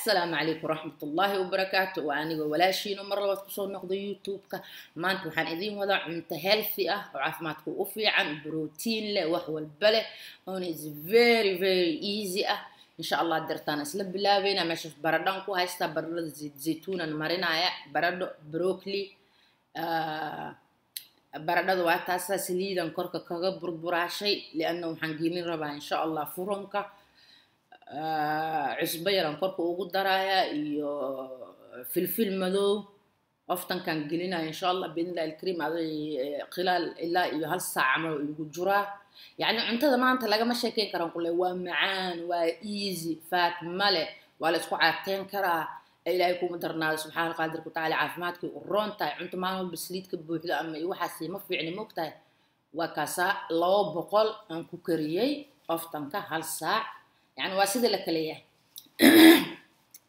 Asalaamu calaykum waraxmatullaahi wabarakaatu. Waa aniga walaashiino mar labaad kusoo noqda YouTube-ka. Maanta waxaan idiin wadaa cunto healthy ah oo caafimaadka u fiican, brotiin leh, wax walba leh, oona is very very easy ah. Insha Allah dartaan isla bilaabayna. Meeshaas baradhaan ku haystaa, baradhada zaytuunan marinaya, baradho, broccoli. Baradhada waa taasaa, saliidan korka kaga burburaashay, lianna waxaan gelin rabaa insha Allah furanka. Cusbo yaraan korka ugu daraaya iyo filfil madow. Oftankaan gelinaya insha Allah biidnillahi alkariim, aday khilaal ilaa iyo hal saac camal igu juraa. Yacni cuntada maanta lagama sheekeyn karaan kule, waa macaan, waa easy, fat male, waa la isku caateyn karaa. Ilaahay kuma darnaado, subxaana qaadirka watacaala, caafimaadkii u roon tahay. Cunto maalin walba saliid ka buuxdo ama waxaasi ma fiicni, mogtahay. Waa kaasaa, 200 aan ku kariyey oftanka hal saac. Yani waa sida la kala yahay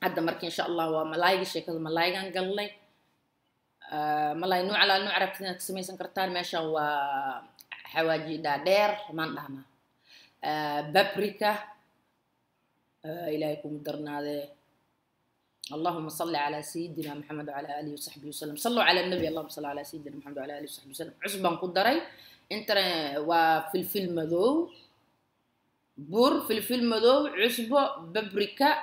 hadda. Marka insha Allah waa malaayga, sheekada malaaygan galnay. Malaay nuuc alaa nuuc rabtid inaad ka samaysan kartaan. Meeshan waa xawaaji dhaadheer maan dhahnaa, paprika. Ilaahay kuma darnaadee. اللهم صل على سيدنا محمد وعلى آله وصحبه وسلم، صلوا على النبي. اللهم صل على سيدنا محمد وعلى آله وصحبه وسلم. cusbaan ku daray intana, waa filfil madow, bur, filfil madow, cusbo, paprika,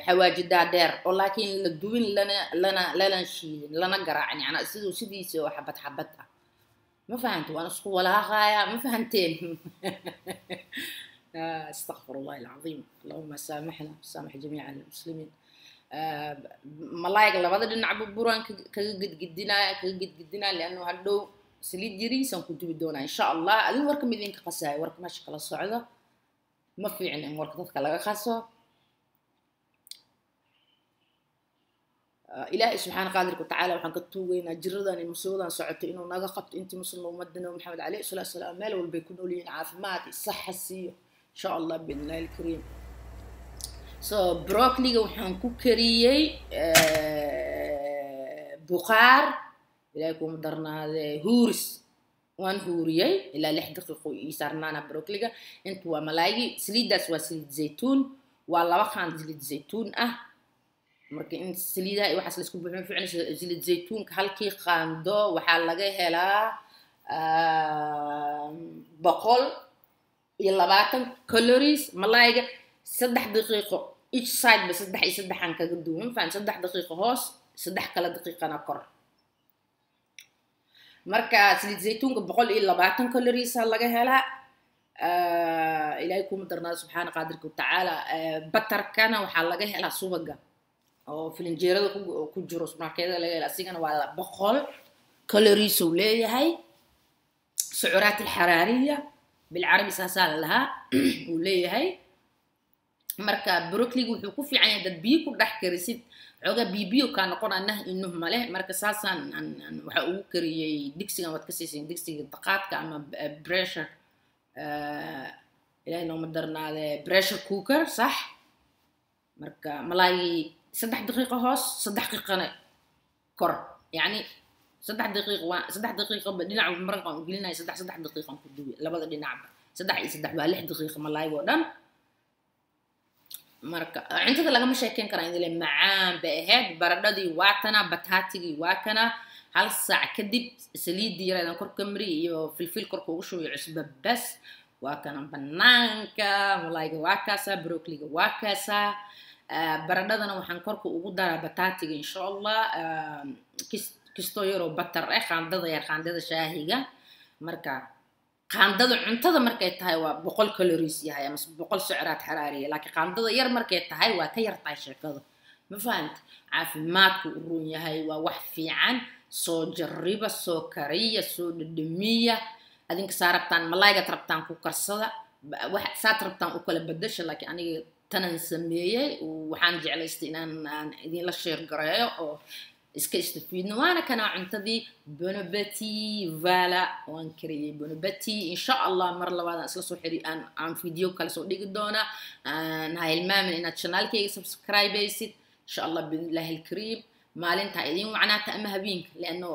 xawaaji dhaadheer oo laakiin la duwin, lana shiidin, lana garaacin, yani siduu sidiisa oo xabad xabad ah. Ma fahante? Waan isku walaaqayaa, ma fahanteen? استغفر الله العظيم، اللهم سامحنا سامح جميع المسلمين. Malaayga labada dhinacba buraan kaga gedgedinaya, kaga gedgedinaya, liannu hadhow saliid yariisaan ku dubi doonaa insha Allah. Adigu warka ma idinka qasaayo, warka meesha kala socdo. Ma fiicin in warka dadka laga qaso. Ilaahay subxaana qaadirka watacaala waxaan ka tuugaynaa jiradan iyo musiibadan socoto inuu naga qabto. Intii muslim ummadda Nabi Maxamed calayhi salaatu wasalaam meel walbay ku nool yihiin, caafimaad iyo saxa siiyo insha Allah biidnillahi alkariim. So broccoliga waxaan ku kariyey buqaar, ilaahay kuma darnaade, huuris. Waan huuriyey ilaa 6 daqiiqo ii saarnaana broccoliga. Inta waa malaaygi, saliiddaas waa saliid zaytuun, waa 2 qaand saliid zaytuun ah. Marka in saliidaha iyo waxaas laisku buuxin ficna. Saliid zaytuunka halkii qaando waxaa laga helaa 120 calories. Malaayga 3 daqiiqo each side ba, saddex iyo saddexaan kaga duwan faan, 3 daqiiqo hoos, 3 kala daqiiqana kor. Marka saliid zaytuunka 120 calories laga helaa. Ilaahay kuma darnaado, subxaana qaadirka watacaala. Batarkana waxaa laga helaa subaga oo filinjeerada ku jiro, supermarketyada laga hela, asigana waa 100 calories uu leeyahay. sucuraat alxaraariya bilcarabi saasaa la lahaa uu leeyahay. Marka broccoliga wuxuu ku fiican yahay dad biyo ku dhex karisid, xoogaa biyo biyo kaa noqonaa, nah inuh male. Marka saasaan waxaa ugu kariyey digsigan, waad ka siiseen digsiga daqaadka ama pressure, ilaahay nooma darnaade, pressure cooker, sax. Marka malaaygi 3 daqiiqo hoos, 3 daqiiqana kor, yacni 3 daqiiq, waa 3 daqiiqo ba dhinac maraqaan u gelinaya, saddex saddex daqiiqan ku duwi labada dhinacba, saddex iyo saddex waa 6 daqiiqo malaayga oo dhan. Marka cuntada lagama sheekeyn karaa idile, macaan bay ahayd. Baradhadii waa tana, bataatigii waa kana. Hal saac kadib saliidii yareedan korka mari iyo filfil korka ugu shubiyo, cusbo, bas. Waa kana banaanka, malaayga waa kaasaa, broccoliga waa kaasaa. Baradhadana waxaan korka ugu daraa bataatiga insha Allah, kistoo yaroo batar eh, qaandada yar, qaandada shaahiga. Marka qaandada cuntada markay tahay waa 100 calories yahay ama 100 sucraad xaraariya, laakiin qaandada yar markay tahay waa ka yar tahay sheekada. Ma fahanta? Caafimaadku u run yahay, waa wax fiican. Soo jarriba, soo kariya, soo dhadhamiya. Adinka saa rabtaan malaaygaad rabtaan ku karsada, wax saad rabtaan u kala bedasha, laakiin aniga tanan sameeyey, waxaan jeclaystay inaan aan idinla share gareeyo oo iska istafiidno. Waana kanaa cuntadii, bonabati vala, waan kariyey bonabati. Insha Allah mar labaad aan isla soo xiri, aan video kale soo dhigi doonaa. Aan ha hilmaamin inaad channelkayga subscribe aysid insha Allah biidnillahi alkariim. Maalinta idiin wacnaata ama habeenka, lianno